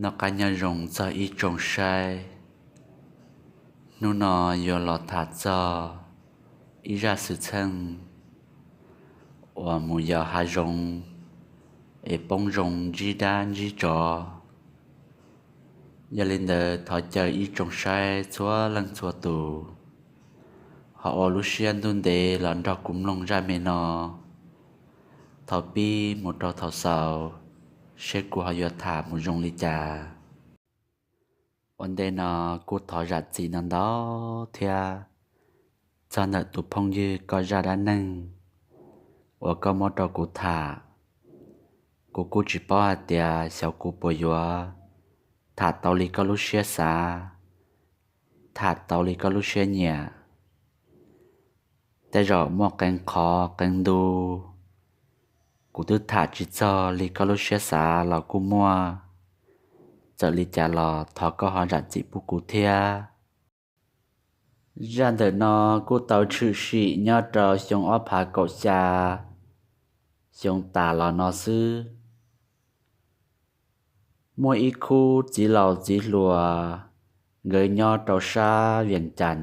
Noj qab nyob zoo txog ib tsoom saib. Hnub no yuav los tham txog ib zaj xwm txheej uas mus yos hav zoov es poob zoo ntsib dab ntsib tsov. Yog li ntawd thov caw ib tsoom saib txhua leej txhua tus ho ua lub siab ntuj ntev los nrog kuv mloog zaj me no thaum pib mus rau thaum xaus, seb kuv ho yuav tham mus zoo li cas. Ua ntej no kuj thov zam txim ntau ntau thiab txog ntawm tus phooj ywg koj zaj dab neeg uas koj muab rau kuv tham. Kuv kuj tsis paub hais tias xyov kuv puas yuav tham tau li koj lub siab xav, tham tau li koj lub siab nyiam. Tej zaum muaj qee qhov qee ntu kuv twb tham tsis txog li koj lub siab xav los kuj muaj. Txawm li cas los thov koj ho zam txim pub kuv thiab. Zaj ntawm no kuj tau tshwm sim nyob rau xyoo ob phav kaum xya, xyoo tas los no xwb. Muaj ib khub txiv laus txiv hluas, nkawd nyob rau sab Vias Cas.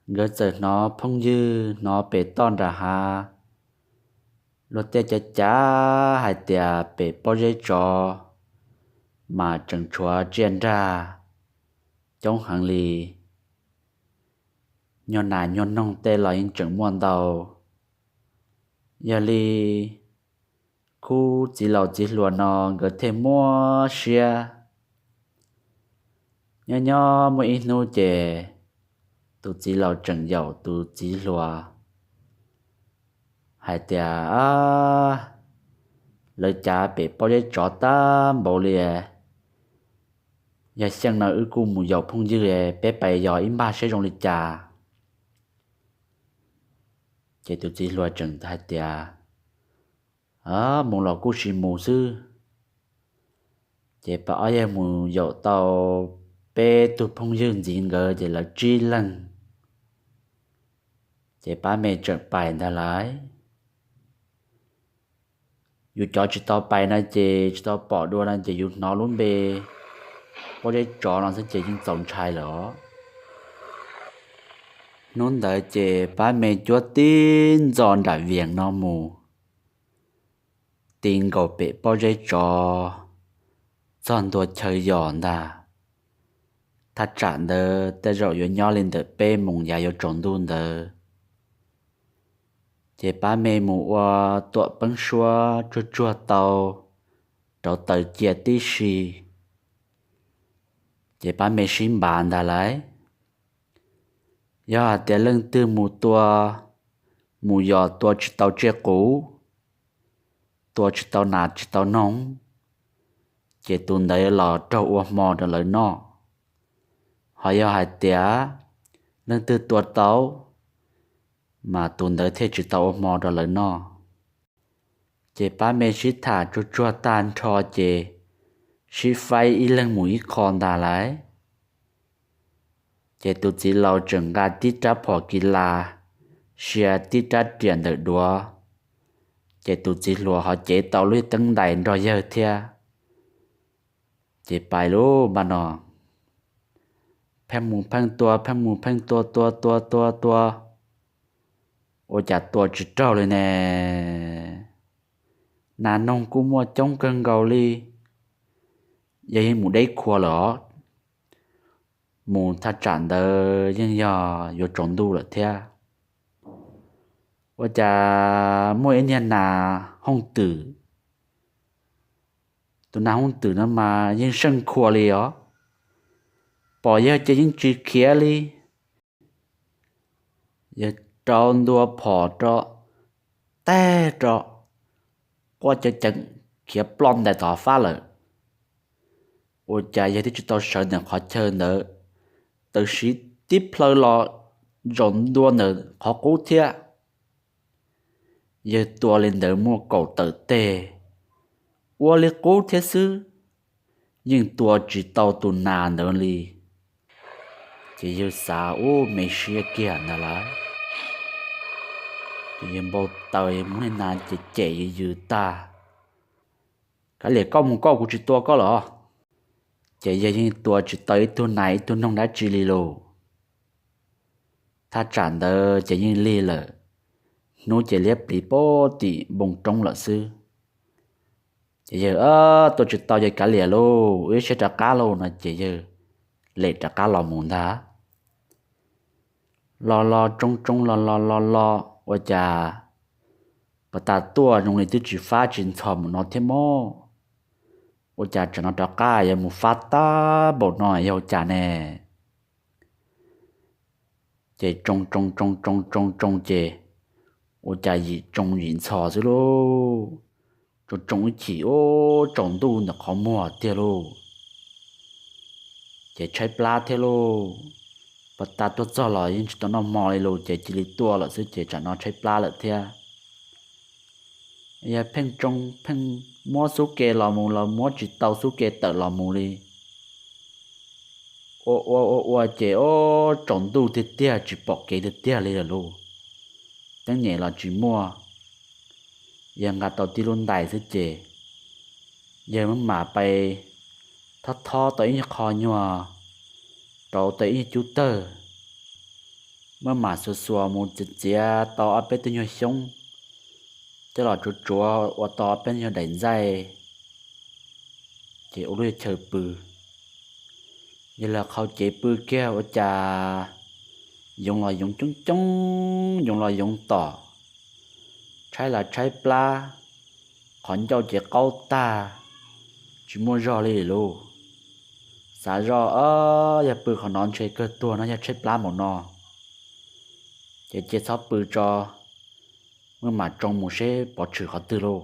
Nkawd txawm hnov phooj ywg hnov pem toj nram hav, luag tej cav cav hais tias pem pob zeb tsov mas tseem tshuav tsiaj nrag coob heev li. Nyuag nas nyuag noog tej los yeej tseem muaj ntau. Yog li khub txiv laus txiv hluas no nkawd thiaj muab siab. Nyob nyob muaj ib hnub ces tus txiv laus tseem yaum tus txiv hluas hais tias, lawv cav pem pob zeb tsov tag npaum li, yog xyeej no wb kuj mus yaum phooj ywg peb pais yos ib npag seb zoo li cas. Ces tus txiv hluas tseem hais tias, mus los kuj sis mus xwb. Ces pab ob yawg mus yaum tau peb tug phooj ywg ntxiv nkawd ces lawv tsib leeg. Ces pab me tseem pais ntag lauj. Yus cov tsis tau pais no ces tsis tau pom dua no ces yus hnov lub npe pob zeb tsov no xwb ces yeej txaus ntshai lawm os. Hnub ntawd ces pab me cuab tib ntxo nram Vias no mus, ti nkaus pem pob zeb tsov txog ntua chaw yos ntag. Thaj tsam ntawd tej zaum yuav nyob li ntawm peb moos yav yuav tsaus ntuj ntawd. Ces pab me mus ua tuam peeb suab tsuag tsuag tau rau taws cia tib si. Ces pab me sib npav ntag lauj. Yog hais tias leej twg mus tua, mus yos tua tsis tau tsiaj qus, tua tsis tau nas tsis tau noog, ces tus ntawd los raug ua hmo rau lawv noj. Ho yog hais tias leej twg tua tau, mas tus ntawd thiaj tsis tau ua hmo rau lawv noj. Ces pab me sib tham tsuag tsuag tag nrho ces sib faib ib leeg mus ib qho ntag lauj. Ces tus txiv laus tseem nqa tib rab phom kis las, sia tib rab riam ntawm duav, ces tus txiv hluas ho cev tau lub teeb ntais nrog yawg thiab. Ces pais lub npaj no, pheej mus pheej tua, pheej mus pheej tua, tua tua tua tua, ua cas tua tsis raug li ne. Nas noog kuj muaj coob kawg nkaus li, yog yeej mus deb khua lawm os. Mus thaj tsam ntawd yeej yog yuav tsaus ntuj lawm thiab. Ua cas muaj ib niag nas hooj twm, tus nas hooj twm no mas yeej seej khua li os, pom yawg ces yeej tsis khiav li. Yawg rau ntua phom rau, tag rau, quaj ceev ceev, khiav ploj ntais tom hav fab lawm. Ua cas yawg twb tsis tau sawv ntawm qhov chaw ntawd, tawm siv tib plhaw los zaum ntua ntawm qhov qub thiab. Yawg tua li ntawd muaj kaum tawm teg, ua li qub thiab xwb, yeej tua tsis tau tus nas ntawd li. Ces yawg xav ua me siab kiag ntag lauj. Ces yawg npau taws muab niag nas cem cem yws yws tag, Kav liam, koj mus koj, kuv tsis tua koj lawm. Ces yawg yeej tua tsis tau ib tug nas ib tug noog dab tsi li lauj. Thaj tsam ntawd ces yeej lig lawm, hnub ces liab pliv pem tim npoo roob lawm xwb. Ces yawg, Tua tsis tau ces kav liam lauj, wb seb rov qab lauj, no ces yawg lem rov qab los mus ntag. Los los tsoo tsoo los los los los ua cas pas tas tuaj zoo li twb tsis fab tsis ntxhov mus no thiab mog. Ua cas tsam no rov qab yuav mus fab tag npaum no yog ua cas ne? Ces tsoo tsoo tsoo tsoo tsoo tsoo ces ua cas yim tsoo yim ntxhov xwb lauj. Tsoo tsoo ib chim ub, tsaus ntuj ntawm qhov muag tiag lauj. Ces tshaib plab thiab lauj. Pas tas tuaj txog los yeej tsis tau noj hmo li lauj, ces cia li tuaj lawm xwb ces tsam no tshaib plab lawm thiab. Yawg pheej tsoo, pheej muab xub ke los mus los muab tsis tau xub ke tawm los mus li. Ua ua ua ua ces ub, tsaus ntuj tiag tiag tsis pom kev tiag tiag li lawm lauj. Teeb nyem los tsis muaj. Yawg nqa tau tib lub ntais xwb ces yawg mam mam pais thob thob tau ib qho nyuag, rauv tau ib cub tawg, mam mam xuas xuas mus txiav txiav tau ob peb tug nyuag xyoob, coj los tsuav tsuav ua tau ob peb nyuag daim ntxaij, ces ua lub chaw pw. Yawg los qhau cev pw kiag ua cas yoov los yoov coob coob, yoov los yoov tom, tshaib los tshaib plab, qhov ncauj ces qaub tag, tsis muaj zog li lauj. Xav zoj, Yog pw qhov no ntshe kawg tuag no, yog tshaib plab npaum no ces cia txhob pw tso, mam mam tsoo mus seb pov tshwm qhov twg lauj.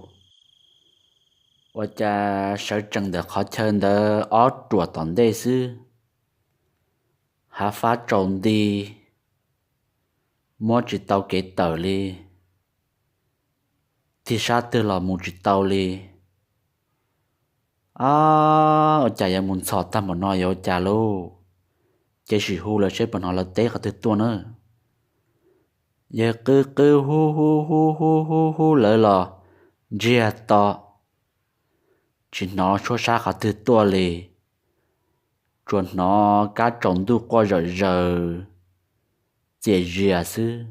Ua cas sawv tsees ntawm qhov chaw ntawd ob ruam tom ntej xwb, hav fab tsaus nti, muab tsis tau kev tawm li, tig sab twg los mus tsis tau li. Ab, ua cas yuav mus ntxhov tag npaum no yuav ua cas lauj? Cia sim hu lawv seb puas hnov lawv teb qhov twg tuaj na. Yawg qw qw hu hu hu hu hu hu lawv los ntsiag to, tsis hnov suab sab qhov twg tuaj li, tsuas hnov kab tsaus ntuj quaj zom zaws txias zias xwb.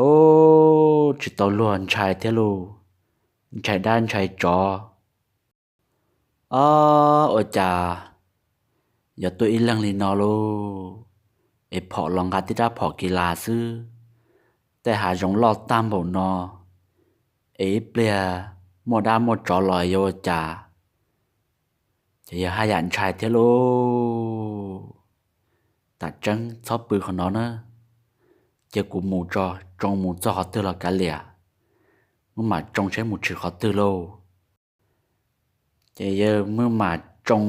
Ub, tsis tau luag ntshai thiab lauj, ntshai dab ntshai tsov. Ob, ua cas yuav tuaj ib leeg li no lauj? Es phom los nqa tib rab phom kis las xwb, tej hav zoov loj tag npaum no, es ib pliag muaj dab muaj tsov los yuav ua cas? Ces yawg haj yam ntshai thiab lauj. Tam tseeb txhob pw qhov no na, cia kuv mus tso, tsoo mus txog qhov twg los kav liam, mam mam tsoo saib mus tshwm qhov twg lauj. Ces yawg mam mam tsoo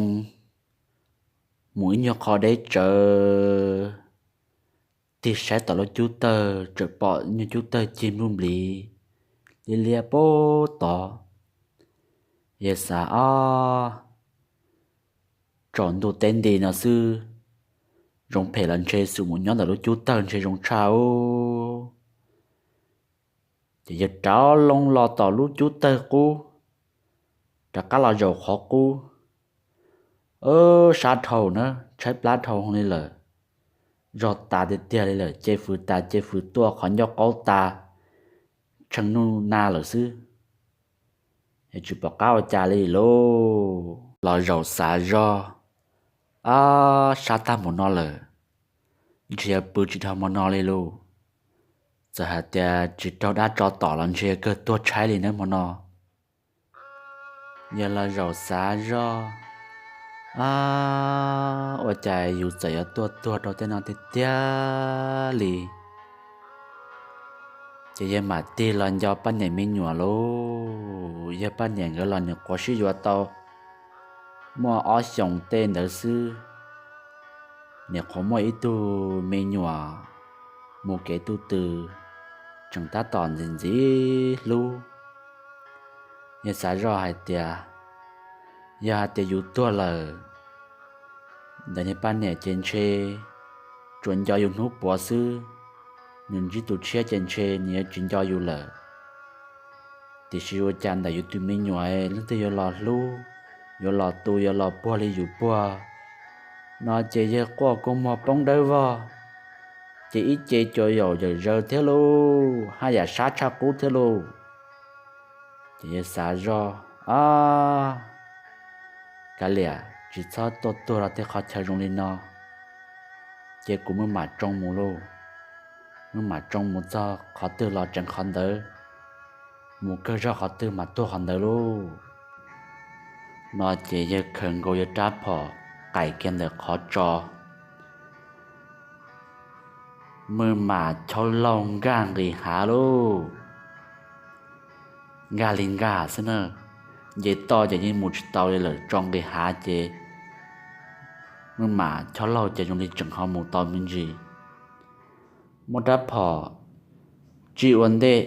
mus ib nyuag qho deb tsawv, tig saib tom lub cub tawg, txawm pom nyuag cub tawg cig npluj npliv liab liab pem tod. Yawg xav, Ob, tsaus ntuj teb nti no xwb, zoo phem los ntshe xum mus nyob ntawm lub cub tawg ntshe zoo tshaj ub. Ces yawg rov loo los tom lub cub tawg qub, rov qab los zaum qhov qub. Sab dhau na, tshaib plab dhau li lawm, zog tas tiag tiag li lawm, ce fws tas ce fws tuaj, qhov ncauj qaub tas, tshee nuj na lawm xwb. Es tsis pom qab ua cas li lauj. Los zaum xav zog, Ab, sab tag npaum no lawm, ntshe yuav pw tsis dhau hmo no li lauj. Txawm hais tias tsis raug dab tso tom los ntshe kawg tuag tshaib li nawb hmo no. Yawg los zaum xav zog, Ab, ua cas yus txawm yuav tuaj tuag rau tej no tiag tiag li? Ces yawg mam tig los nco poj niam me nyuam lauj. Yawg poj niam nkawd los nyuam qhuav sib yuav tau muaj ob xyoos tej ntawd xwb, nyuam qhuav muaj ib tug me nyuam mus kev tu tw, tseem tab tom ntxim ntxim hlub. Yawg xav zoj hais tias, yog hais tias yus tuag lawm, ntawm niag poj niam ces ntshe tsuas nco yus hnub puav xwb, nws ntsib tus tshiab ces ntshe nws yuav tsis nco yus lawm. Tiam sis ua cas ntawm yus tus me nyuam leej twg yuav los hlub, yuav los tu, yuav los puag li yus puag no ces yawg quaj kua muag poob dawb vog, ces ib ce cuav yaum yawm zaws thiab lauj, haj yam sab tshaj qub thiab lauj. Ces yawg xav zoj, a, kav liam, tsis txhob tuaj tuag rau tej qhov chaw zoo li no, ces kuv mam tsoo mus lauj, mam tsoo mus txog qhov twg los tseem qhov ntawd, mus kawg zog qhov twg mas tuag qhov ntawd lauj. No ces yawg khaws nkaus yawg rab phom qais kiag ntawm qhov tso, mam choj laug nkag nqis hav lauj. Nkag li nkag xwb na, nce toj ces yeej mus tsis tau li lawm, tso nqis hav ces mam choj laug ces zoo li tseem ho mus tau me ntsis. Muab rab phom tsij ua ntej,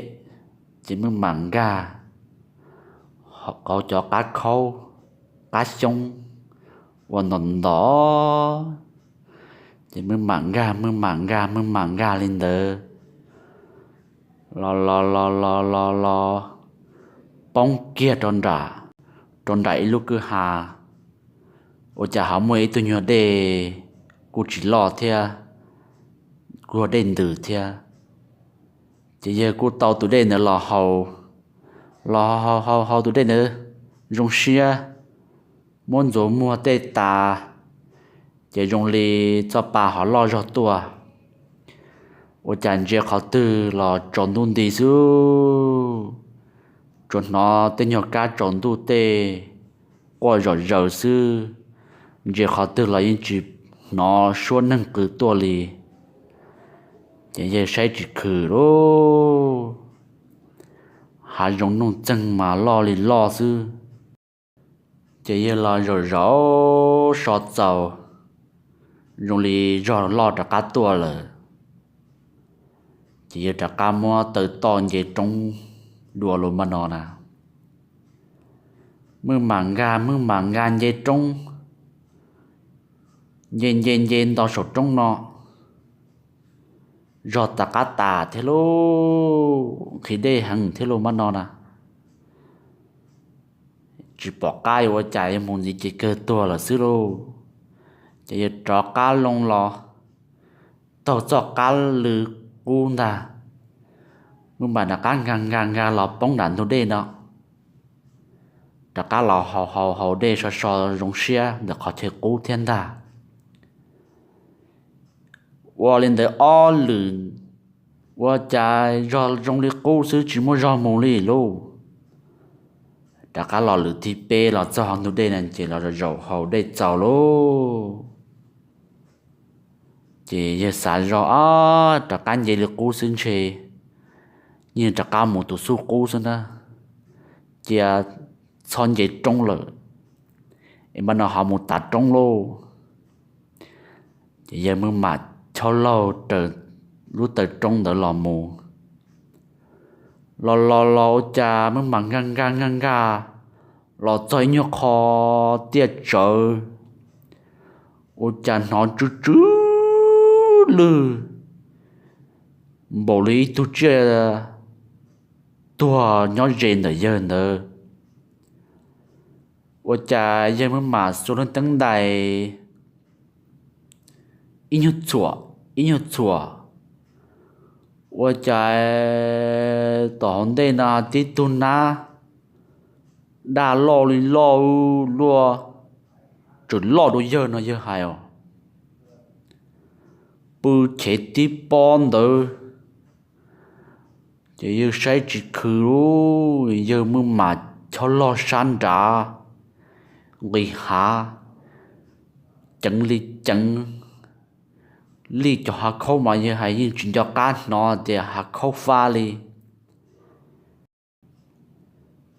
ces mam nkag qauv cov qab khaub, qab xyoob ua ntos ntos, ces mam nkag, mam nkag, mam nkag li ntawd los los los los los los poob kiag rau nram, rau nram ib lub kwj ha. Ua cas ho muaj ib tug nyuag dej kuj tsis loj thiab, kuj yog dej ntws thiab. Ces yawg kuj tau tus dej ntawd los haus, los haus haus tus dej ntawd zoo siab, muab ntxuav muag tej tas, ces zoo li txoj pa ho loj zog tuaj. Ua cas ntsia qhov twg los tsaus ntuj nti xwb, tsuas hnov tej nyuag kab tsaus ntuj tej quaj zom zaws xwb, ntsia qhov twg los yeej tsis hnov suab neeg qw tuaj li. Ces yawg saib tsis khwm lauj, hav zoov nuj txeeg mas loj li loj xwb. Ces yawg los zaum zaum so txaus, zoo li zog loj rov qab tuaj lawm. Ces yawg rov qab muab taw toj nce roob dua lus maj no na. Mam mam nkag, mam mam nkag nce roob, nce nce nce nto saum roob no, zog rov qab tas thiab lauj, nqhis dej heev thiab lus maj no na. Tsis pom qab yuav ua cas, yawg mus ntxiv ces kawg tuag lawm xwb lauj. Ces yawg rov qab loo los taug txoj qab lw qub ntag, mam mam rov qab nkag nkag nkag los poob nram ntug dej no, rov qab los haus haus haus dej so so zoo siab ntawm qhov chaw qub thiab ntag. Ua li ntawd ob lwm, ua cas zog zoo li qub xwb tsis muaj zog mus li lauj. Rov qab los lwm thib peb los txog ntug dej no ces los zaum haus dej txaus lauj. Ces yawg xav zoj, rov qab nce li qub xwb ntshe yeej rov qab mus tus xub qub xwb ntag, cia txhob nce roob lawm, es mam no ho mus tav roob lauj. Ces yawg mam mam choj laug raws lub taw roob ntawd los mus. Los los los ua cas mam mam nkag nkag nkag nkag los txog ib nyuag qho tiaj tsawv, ua cas hnov tsw tsw lwj npaum li ib tug tsiaj tuag nyob ze ntawm yawg ntawd. Ua cas yawg mam mam xuas lub teeb ntais ib nyuag txhuam, ib nyuag txhuam, ua cas tom hauv ntej no tib tug nab daj loj li loj luaj, tseem loj dua yawg no yawg hais os, pw chev tib pob ntawd. Ces yawg saib tsis khwv lauj, yawg mam mam choj laug sab nrad nqis hav, ceev li ceev li, cov hav khaub mas yawg hais yeej tsis nco qab hnov tias hav khaub fab li.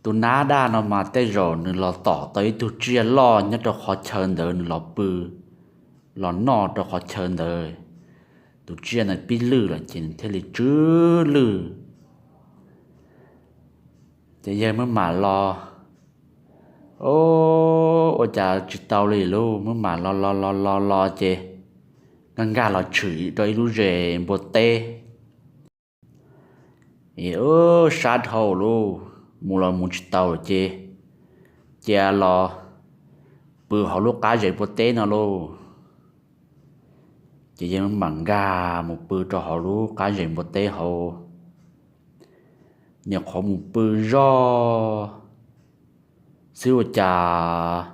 Tus nab daj no mas tej zaum nws los tom tau ib tug tsiaj loj nyob rau qhov chaw ntawd, nws los pw los noj rau qhov chaw ntawd, tus tsiaj ntawd pib lwj lawm ces nws thiaj li tsw lwj. Ces yawg mam mam los, o, ua cas tsis tau li lauj, mam mam los los los los los ces nkag nkag los tshwm rau ib lub zes npua teb. Sab dhau lauj, mus los mus tsis tau lawm ces cia los pw hauv lub qab zes npua teb no lauj. Ces yawg mam nkag mus pw rau hauv lub qab zes npua teb hauv. Nyuam qhuav mus pw zoj xwb ua cas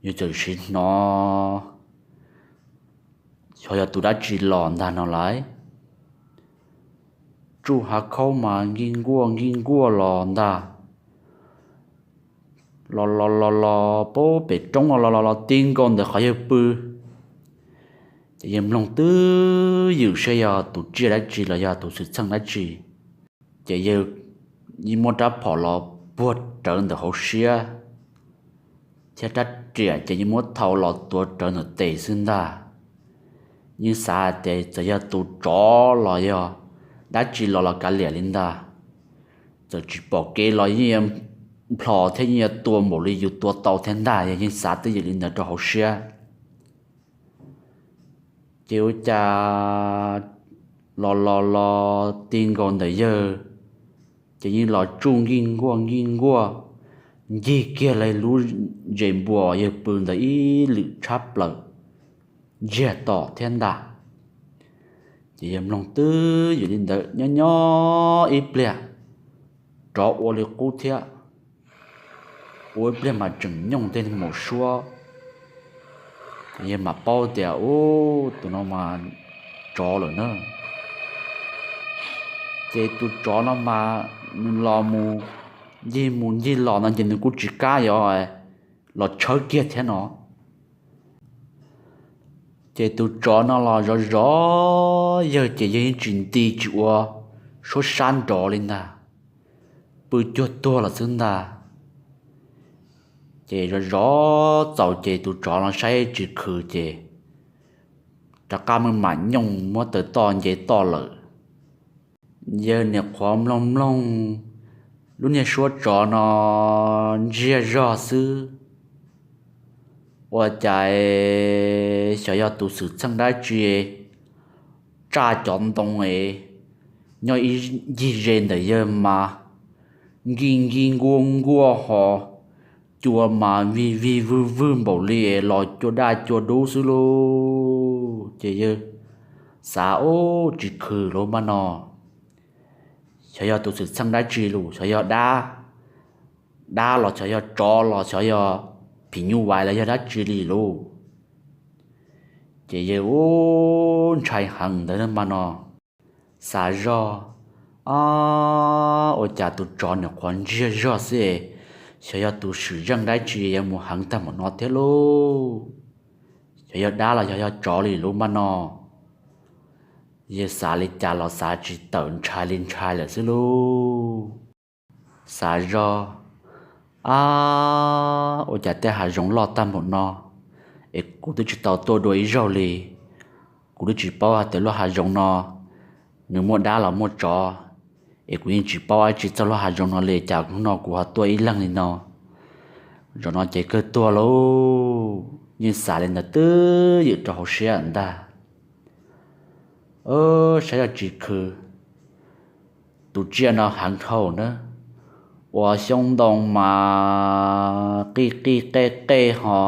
yawg txawm sim hnov xyov yog tus dab tsi los ntag no lauj. Tsuj hav khaub mas nkig nkuaj nkig nkuaj los ntag, los los los los pem roob los los los los ti nkaus ntawm qhov yawg pw. Ces yawg mloog twb ywm saib yog tus tsiaj dab tsi los yog tus xwm txheej dab tsi. Ces yawg yeej muab rab phom los puag rawv ntawm hauv siab, thiab rab riam ces yeej muab thau los tuav rawv ntawm tes xwb ntag. Yeej xav hais tias txawm yog tus tsov los yog dab tsi los los kav liam li ntag, txawm tsis pom kev los yeej yuav nplhos thiab yeej yuav tua npaum li yus tua tau thiab ntag. Yawg yeej xav twb ywm li ntawd rau hauv siab. Ces ua cas los los los ti nkaus ntawm yawg, ces yeej los tsuj nkig nkuaj nkig nkuaj, ncig kiag li lub zes npua yawg pw ntawd ib lwm tshab plaws ntsiag to thiab ntag. Ces yawg mloog twb ywm li ntawd nyob nyob ib pliag, tsov ua li qub thiab, ua ib pliag mas tseem nyooj tej mus suab. Yawg mam paub tias ub, tus no mas tsov lawm na. Ces tus tsov no mas nws los mus ncig mus ncig los no ces nws kuj tsis kam yuav los tshawb kiag thiab no. Ces tus tsov no los zov zov yawg ces yawg yeej tsis nti tsis ua suab sab nrov li ntag, pw cuag tuag los xwb ntag. Ces zov zov txaus ces tus tsov no saib tsis khwv ces rov qab mam nyooj muab taws toj nce toj lawm. Yawg nyuam qhuav mloog mloog lub niag suab tsov no ntsiag zog xwb, ua cas xyov yog tus xwm txheej dab tsi tsaj cov ntoo es nyob ib ncig ze ntawm yawg mas nkig nkig nkuaj nkuaj ho cua mas vig vig vwg vwg npaum li los cua daj cua dub xwb lauj. Ces yawg xav ub, tsis khwv lub mab no, xyov yog tus xwm txheej dab tsi lus, xyov yog dab, dab los xyov yog tsov los xyov yog phim nyuj vais los yog dab tsi li lus. Ces yawg ub ntshai heev ntawd mab no, xav zog, a, ua cas tus tsov nyuam qhuav ntsiag zog xwb, xyov yog tus xwm txheej dab tsi yuav mus heev tag npaum no thiab lauj, xyov yog dab los xyov yog tsov li lub mab no. Yawg xav li cas los xav tsis tawm, ntshai li ntshai lawm xwb lauj. Xav zog, a, ua cas tej hav zoov loj tag npaum no es kuv twb tsis tau tuaj dua ib zaug li. Kuv twb tsis paub hais tias lub hav zoov no nws muaj dab los muaj tsov, es kuv yeej tsis paub dab tsi txog lub hav zoov no li, cas hnub no kuv ho tuaj ib leeg li no. Zaum no ces kawg tuag lauj. Yeej xav li ntawd twb ywm rau hauv siab ntag. Saib yog tsis khwv, tus tsiaj no heev dhau na, ua xyoob ntoo mas qij qij qej qej ho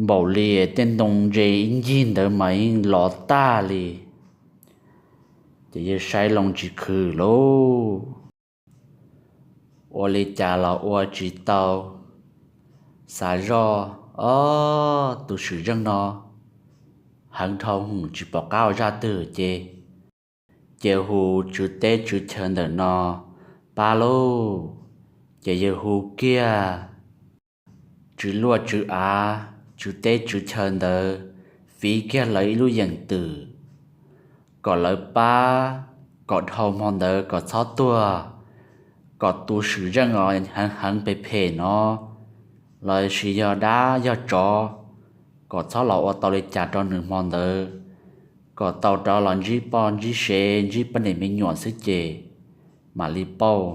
npaum li tej ntoo ntse ib ncig ntawd mas yeej lov tag li. Ces yawg saib loo tsis khwv lauj, ua li cas los ua tsis tau. Xav zog, o, tus xwm txheej no heev dhau hwv tsis pom qab ua zaj twg ces, ces hu tswv teb tswv chaw ntawm no pab lauj. Ces yawg hu kiag tswv luaj tswv av, tswv teb tswv chaw ntawd, fiv kiag lawv ib lub yeem twm kom lawv pab, kom dhau hmo ntawd kom txhob tuag, kom tus xwm txheej os heev heev phem phem no los sis yog dab yog tsov, kom txhob los ua tau li cas rau nws hmo ntawd, kom tau rov los ntsib poj ntsib sev ntsib poj niam me nyuam xwb ces mam li pauj.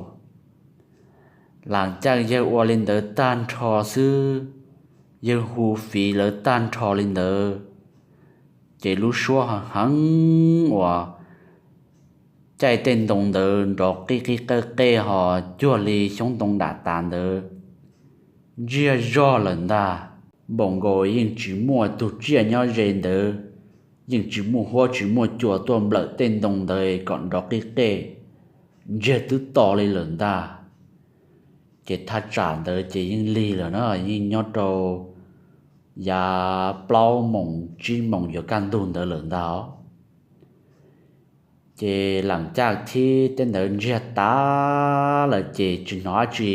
Lam caij yawg ua li ntawd tag nrho xwb, yawg hu fiv lawv tag nrho li ntawd, ces lub suab heev heev uas caij tej ntoo ntawd nrov qij qij qeej qeej ho cuag li xyoob ntoo dam tas ntawd ntsiag zog lawm ntag. Npaum nkaus yeej tsis muaj tug tsiaj nyob ze ntawd, yeej tsis muaj huab tsis muaj cua tuaj nplawm tej ntoo ntawd kom nrov qij qeej, ntsiag twb to li lawm ntag. Ces thaj tsam ntawd ces yeej lig lawm na, yeej nyob rau yav plaub moos tsib moos yuav kaj ntug ntawd lawm ntag. Ces lam caj thib tej ntawd ntsiag tas lawm ces tsis hnov dab tsi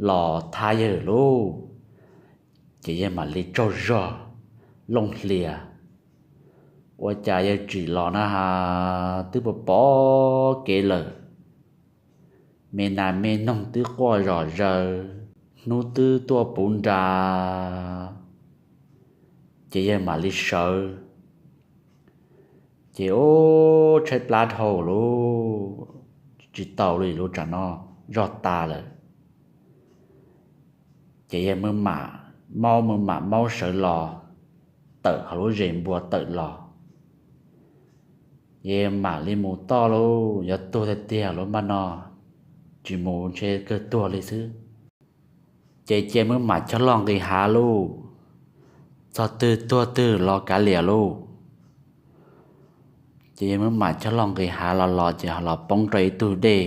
los thab yawg lauj. Ces yawg mam li tsaug zog looj hlias, ua cas yawg tsim los na has twb pom pom kev lawm, me nas me noog twb quaj zom zaws, hnub twb tuaj puv nra. Ces yawg mam li sawv, ces ub tshaib plab dhau lauj, tsis tau li lub tsam no, zog tas lawm. Ces yawg maub maj maub sawv los tawm hauv lub zes npua tawm los, yawg mam li mus toj lauj, yog tuag tiag tiag lub npaj no, tsis mus ntshe kawg tuag li xwb. Ces cia maub maj chob loj nqis hav lauj, txog twg tuag twg los kav liam lauj. Ces yawg maub maj chob loj nqis hav los los ces ho los poob rau ib tug dej,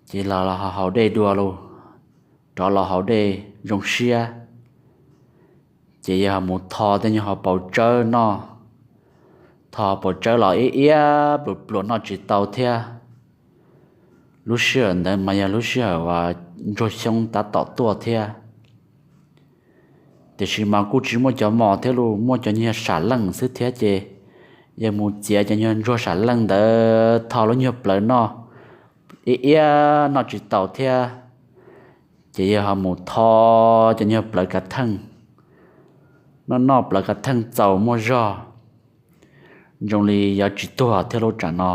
ces los los haus dej dua lauj, rov los haus dej zoo siab. Ces yawg ho mus tho tej nyuag hauv paus tsawb noj, tho paus tsawb los ib iab pluas pluas noj tsis tau thiab. Lub sij hawm ntawd mas yog lub sij hawm uas ntsuag xyoob tab tom tuaj thiab. Tiam sis mas kuj tsis muaj cov mos thiab lauj, muaj cov nyuag sam leej xwb thiab ces yawg mus txiav cov nyuag ntsuag sam leej ntawd tho lub nyuag plawv noj ib iab noj tsis tau thiab. Ces yawg ho mus tho cov nyuag plawv kav theej, noj noj plawv kav theej txaus muaj zog, zoo li yuav tsis tuag thiab lub tsam no.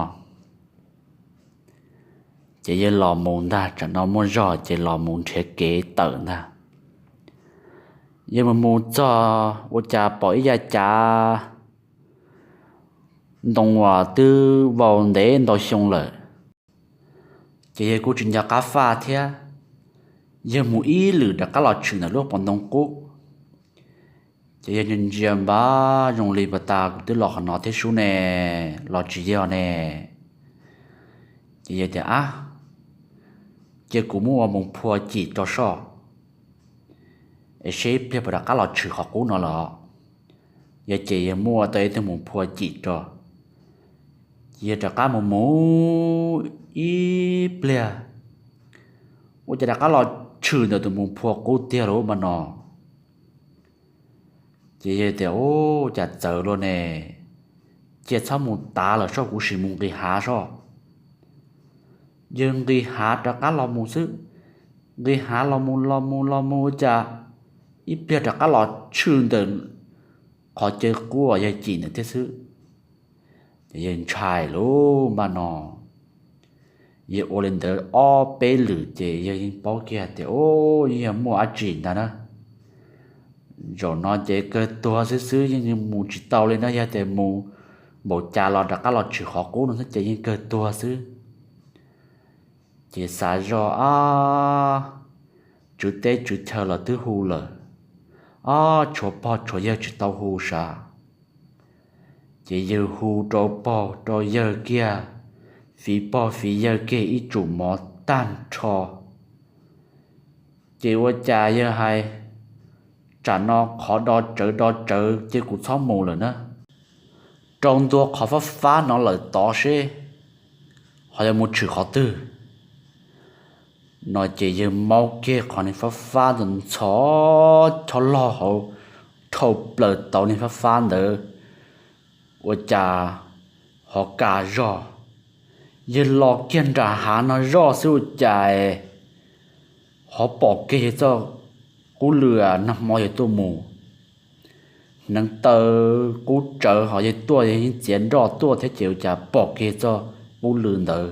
Ces yawg los mus ntag, tsam no muaj zog ces los mus nrhiav kev tawm ntag. Yawg mus mus txog ua cas pom ib yav cav ntoo uas twb vau ntev ntau xyoo lawm. Ces yawg kuj tsis nco qab faj thiab, yawg mus ib lwm rov qab los tshwm ntawm lub pob ntoo qub. Ces yawg ntsia ntsia npab zoo li puas tas kuv twb los qhov no thiab sub ne, los tsis yog ne. Ces yawg tias, Ab, cia kuv muab ua mus phua cim rau soj, es seb ib pliag puas rov qab los tshwm qhov qub no lawm. Yog ces yawg muab ua tau ib tug mus phua cim rau. Ces yawg rov qab mus mus ib pliag, ua cas rov qab los tshwm ntawm tus mus phua qub tiag lub npaj no. Ces yawg tias, Ub, cas txawv luaj ne, cia txhob mus tav lawm soj, kuv sim mus nqis hav soj. Yawg nqis hav rov qab los mus xwb, nqis hav los mus los mus los mus ua cas ib pliag rov qab los tshwm ntawm qhov chaw qub uas yawg cim ntawd thiab xwb. Ces yawg ntshai lub npaj no, yawg ua li ntawd ob peb lwm ces yawg yeej paub kiag tias, Ub, yeej yog muaj dab tsi ntag na. Zaum no ces kawg tuag xwb xwb, yeej mus tsis tau li na, yog tias mus npaum cas los rov qab los tshwm qhov qub no xwb ces yeej kawg tuag xwb. Ces xav zoj, Ab, tswv teb tswv chaw los twb hu lawm, ob, tshuav pog tshuav yawg tsis tau hu sav. Ces yawg hu rau pog rau yawg kiag, fiv pog fiv yawg kiag ib tsum mov tag nrho. Ces ua cas yawg hais, Tsam no qhov do tsawv do tsawv ces kuv txhob mus lawm na. Rau ntua qhov fab fab no lawm tod seb ho yuav mus tshwm qhov twg. No ces yawg maub kiag qhov niag fab fab ntxhov chob loj hauv, dhau plaws tau niag fab fab ntawd, ua cas ho kaj zog. Yawg los kiag nram hav no zoj xwb ua cas ho pom kiag yawg txoj qub lw nag hmo yawg tuaj mus. Hneev taw qub tsawv ho yawg tuaj yawg yeej txiav nroj tuaj thiab ces ua cas pom kiag txoj qub lw ntawd.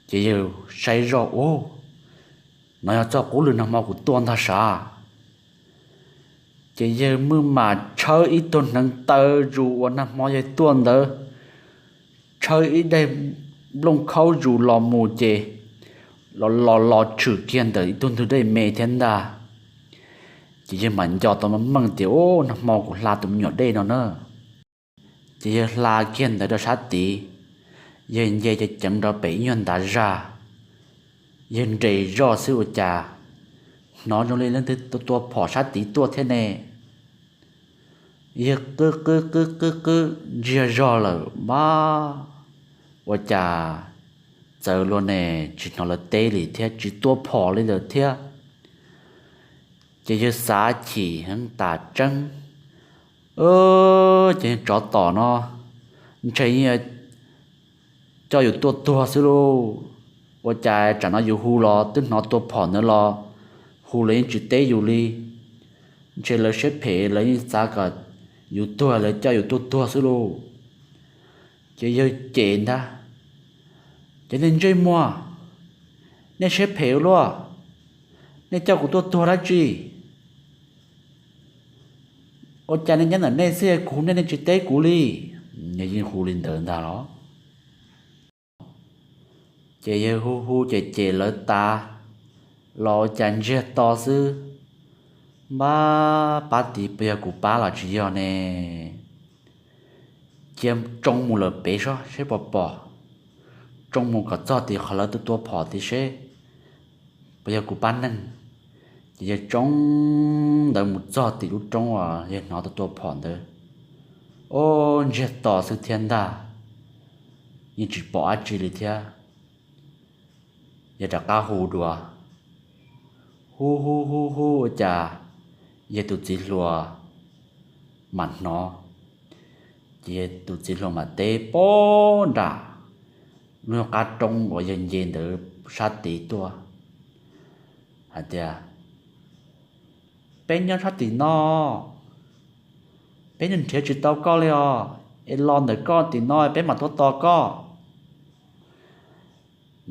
Ces yawg saib zoj, Ub, no yog txoj qub lw nag hmo kuv tuaj ntag sav. Ces yawg muaj mam tshawb ib tug hneev taw zus uas nag hmo yawg tuaj ntawd, tshawb ib daim nplooj khaub zus los mus ces los los los tshwm kiag ntawm ib tug ntug dej me thiab ntag. Ces yawg mam nco tau meej meej tias, Ub, nag hmo kuv hla tus me nyuam dej no na. Ces yawg hla kiag ntawd rau sab tid, yawg nce ceev ceev rau pem ib nyuag ntav zaj, yawg nres zoj xwb ua cas hnov zoo li leej twg tua tua phom sab tid tuaj thiab ne. Yawg qwb qwb qwb qwb qwb ntsiag zog lawm mas ua cas txawv luaj ne, tsis hnov lawv teb li thiab tsis tua phom li lawm thiab. Ces yawg xav chim heev tas tseeb, ces tsov tom no ntshe coj yus tuaj tuag xwb lauj. Ua cas tsam no yus hu los twb hnov tua phom ntawd los hu lawv yeej tsis teb yus li. Ntshe lawv siab phem lawv yeej xav kom yus tuag lawv coj yus tuaj tuag xwb lauj. Ces yawg cem ntag, Ces nej ntsej muag, nej siab phem ua luaj, nej coj kuv tuaj tuag dab tsi? Ua cas nej nyob ntawm nej xwb kuv hu nej nej tsis teb kuv li? Yawg yeej hu li ntawd ntag los. Ces yawg hu hu cem cem lawv tas los ua cas ntsiag to xwb. Npab pab tid puas yog kuv pab los tsis yog ne? Cia tsoo mus lawm pem seb puas pom, tsoo mus kom txog tim qhov lawv tua tua phom tid seb puas yog kuv pab neeg. Ces yawg tsoo ntawd mus txog tim lub roob uas yawg hnov tua tua phom ntawd, ub, ntsiag to xwb thiab ntag, yeej tsis pom dab tsi li thiab. Yawg rov qab hu dua, hu hu hu hu ua cas yawg tus txiv hluas mam hnov. Ces yawg tus txiv hluas mam teb pog nram lub qab roob uas yawg nce ntawd sab tid tuaj hais tias, Peb nyob sab tim no, peb nrhiav tsis tau koj li os, es los ntawm koj tim no peb mam tuaj tos koj.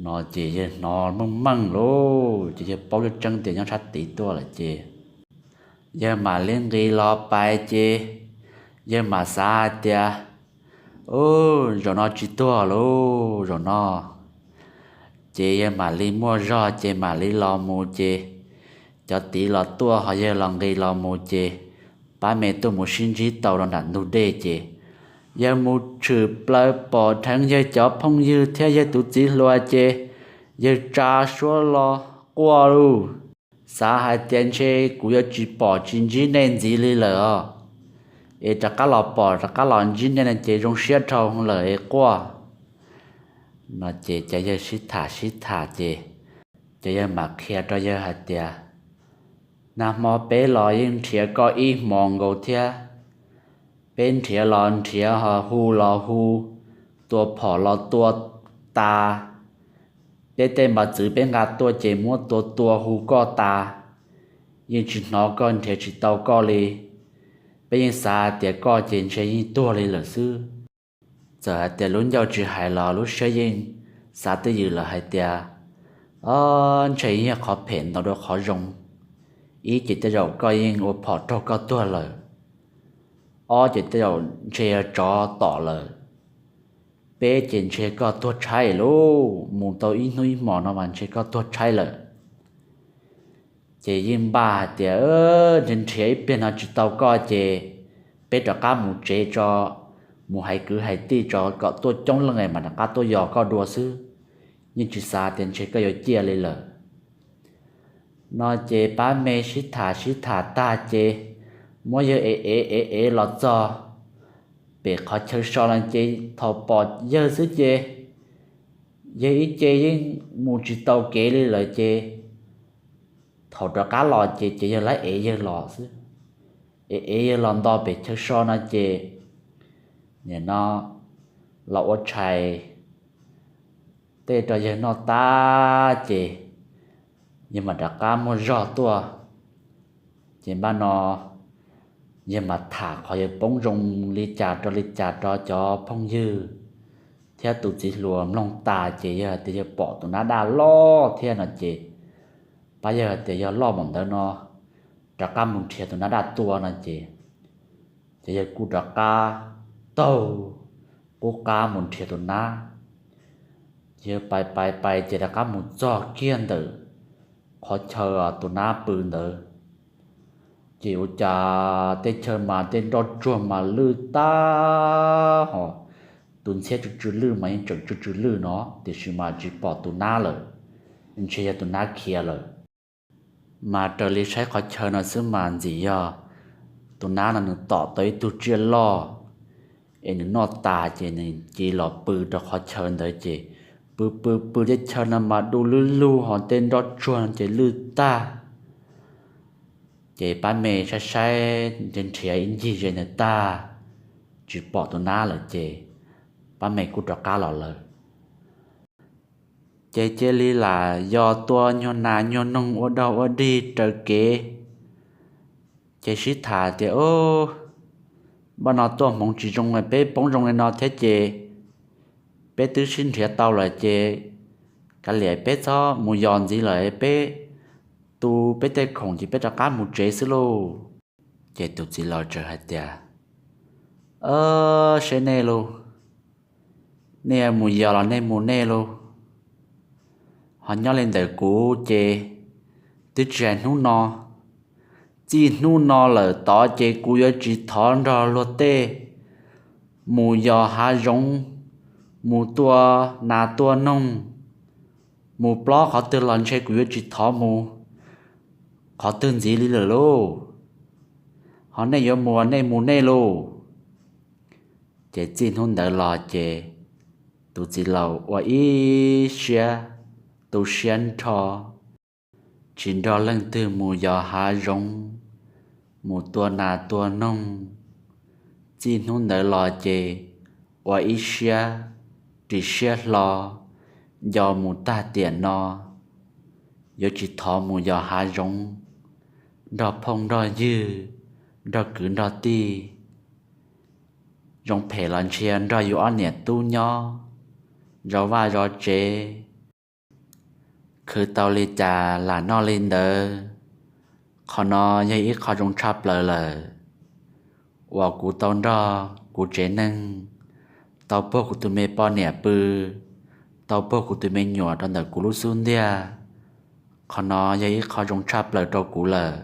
No ces yawg hnov meej meej lauj, ces yawg paub tseeb tseeb tias nyob sab tid tuaj lawm ces yawg mam li nqis los pais ces yawg mam xav hais tias, Ub, zaum no tsis tuag lauj zaum no. Ces yawg mam li muaj zog ces mam li los mus ces cov tid los tuaj ho yawg los nqis los mus ces pab me tuaj mus sib ntsib tau rau nram ntug dej ces yawg mus tshwm plaws pom dheev yawg cov phooj ywg thiab yawg tus txiv hluas ces yawg tsa suab los quaj lauj. Xav hais tias ntshe kuv yuav tsis pom tsis ntsib nej ntxiv li lawm os, es rov qab los pom rov qab los ntsib nej no ces zoo siab dhau lawm es quaj. No ces cov yawg sib tham sib tham ces cov yawg mam qhia rau yawg hais tias, Nag hmo peb los yeej nrhiav koj ib hmos nkaus thiab. Peb nrhiav los nrhiav ho hu los hu, tua phom los tua tas. Peb tej npaj txwv peb nqa tuaj ces muab tua tua hu koj tas, yeej tsis hnov koj nrhiav tsis tau koj li. Peb yeej xav tias koj ces ntshe yeej tuag li lawm xwb. Txawm hais tias lub ncauj tsis hais los lub siab yeej xav twj ywm lawm hais tias, o, ntshe yeej yog qhov phem ntau dua qhov zoo. Ib ces tej zaum koj yeej ua phom raug koj tuag lawm. Ob ces tej zaum ntshe yog tsov tom lawm. Peb ces ntshe koj tuag tshaib lauj, mus tau ib hnub ib hmos no mas ntshe koj tuag tshaib lawm. Ces yeej npaj hais tias nrhiav nrhiav ib pliag no tsis tau koj ces peb rov qab mus tsev tso, mus hais kwv hais tij tso kom tuaj coob leej es mam rov qab tuaj yos koj dua xwb. Yeej tsis xav tias ntshe koj yuav ciaj li lawm. No ces pab me sib tham sib tham tag ces muab yawg ev ev ev ev los txog pem qhov chaw so no ces thaum pom yawg xwb ces yawg ib ce yeej mus tsis tau kev li lawm ces thaum rov qab los ces ces yawg lawv ev yawg los xwb. Ev ev yawg los nto pem chaw so no ces nim no los ua tshais tej rau yawg noj tag ces yawg mam rov qab muaj zog tuaj. Ces npaj no yawg mam tham qhov yawg poob zoo li cas rau li cas rau cov phooj ywg thiab tus txiv hluas mloog tas ces yawg hais tias yawg pom tus nab daj loj thiab no ces pab yawg hais tias yog loj npaum ntawd no rov qab mus nrhiav tus nab daj tua no ces, ces yawg kuj rov qab taug qub qab mus nrhiav tus nab. Ces yawg pais pais pais ces rov qab mus txog kiag ntawm qhov chaw tus nab pw ntawd. Ces ua cas tej chaw mas tej nroj tsuag mas lwj tag hos, tus ntxhiab tsw tsw lwj mas yeej tseem tsw tsw lwj no, tiam sis mas tsis pom tus nab lawm, ntshe yog tus nab khiav lawm. Mas raws li saib qhov chaw no xwb mas ntxim yog tus nab no nws tom tau ib tug tsiaj loj, es nws noj tas ces nws cia li los pw rau qhov chaw ntawd ces pw pw pw tej chaw no mas du lug lug hos tej nroj tsuag ces lwj tag. Ces pab me saib saib nrhiav ib ncig ze ntawd tag, tsis pom tus nab lawm ces pab me kuj rov qab los lawm. Ces cia li lam yos tua nyuag nas nyuag noog ua dog ua dig raws kev. Ces sib tham tias, Ub, npaj no tuaj hmoov tsis zoo, peb poob zoo li no thiab ces peb twb sib nrhiav tau lawm ces kav liam peb txhob mus yos ntxiv lawm, peb tu peb tej khoom ces peb rov qab mus tsev xwb lauj. Ces tus txiv laus txawm hais tias, Seb nej lauj, nej mus yos los nej mus nej lauj, ho nyob li ntawm kuv ces twb tsis hais hnub no, txij hnub no lawm tod ces kuv yuav tsis thov nrog luag tej mus yos hav zoov, mus tua nas tua noog, mus plob qhov twg los ntshe kuv yuav tsis thov mus qhov twg ntxiv li lawm lauj. Ho nej yuav mus nej mus nej lauj. Ces txij hnub ntawd los ces tus txiv laus ua ib siab tu siab nrho, tsis nrog leej twg mus yos hav zoov, mus tua nas tua noog. Txij hnub ntawd los ces ua ib siab ris siab hlo, nco mus tag tiam no, yuav tsis thov mus yos hav zoov nrog phooj nrog ywg, nrog kwv nrog tij. Zoo phem los ntshe nrog yus ob niam tub nyob zov vaj zov tsev, khwv tau li cas lam noj li ntawd. Qhov no yog ib qho zoo tshaj plaws lawm uas kuv tau nrog kuv tsev neeg, tau puag kuv tus me poj niam pw, tau puag kuv tus me nyuam rau ntawm kuv lub xub ntiag. Qhov no yog ib qho zoo tshaj plaws rau kuv lawm.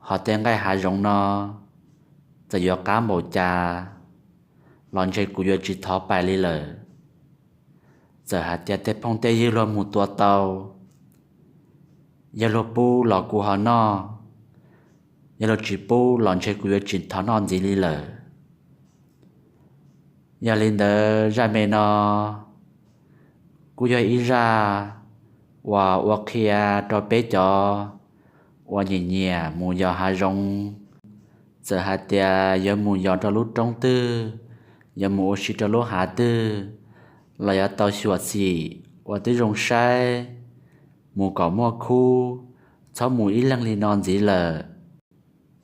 Ho tej nqaij hav zoov no, txawm yuav qab npaum cas los ntshe kuv yuav tsis thov pais li lawm. Txawm hais tias tej phooj tej ywg luag mus tua tau, yog luag pub los kuv ho noj, yog luag tsis pub los ntshe kuv yuav tsis thov noj ntxiv li lawm. Yog li ntawd zaj me no kuj yog ib zaj uas ua qhia rau peb cov uas nyiam nyiam mus yos hav zoov. Txawm hais tias yuav mus yos rau lub roob twg, yuav mus ua si rau lub hav twg, los yuav tau xyuam xim ua tib zoo saib, mus kom muaj khub, txhob mus ib leeg li no ntxiv lawm.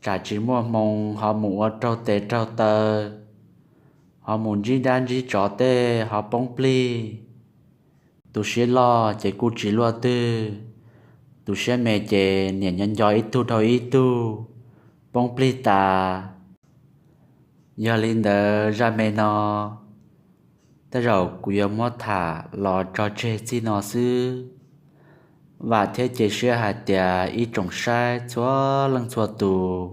Tsam tsis muaj hmoo ho mus ua raug tes raug taw, ho mus ntsib dab ntsib tsov tej ho poob plig. Tu siab loj ces kuj tsis luaj twg, tu siab me ces niam nco nco ib tug dhau ib tug, poob plig tas. Yog li ntawd zaj me no tej zaum kuv yuav muab tham los tso tseg txij no xwb. Vam thiab cia siab hais tias ib tsoom saib txhua leej txhua tus,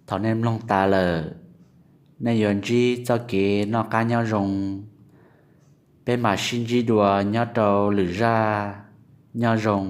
thaum nej mloog tas lawm, nej yuav ntsib txoj kev noj qab nyob zoo. Peb mam sib ntsib dua nyob rau lwm zaj. Nyob zoo.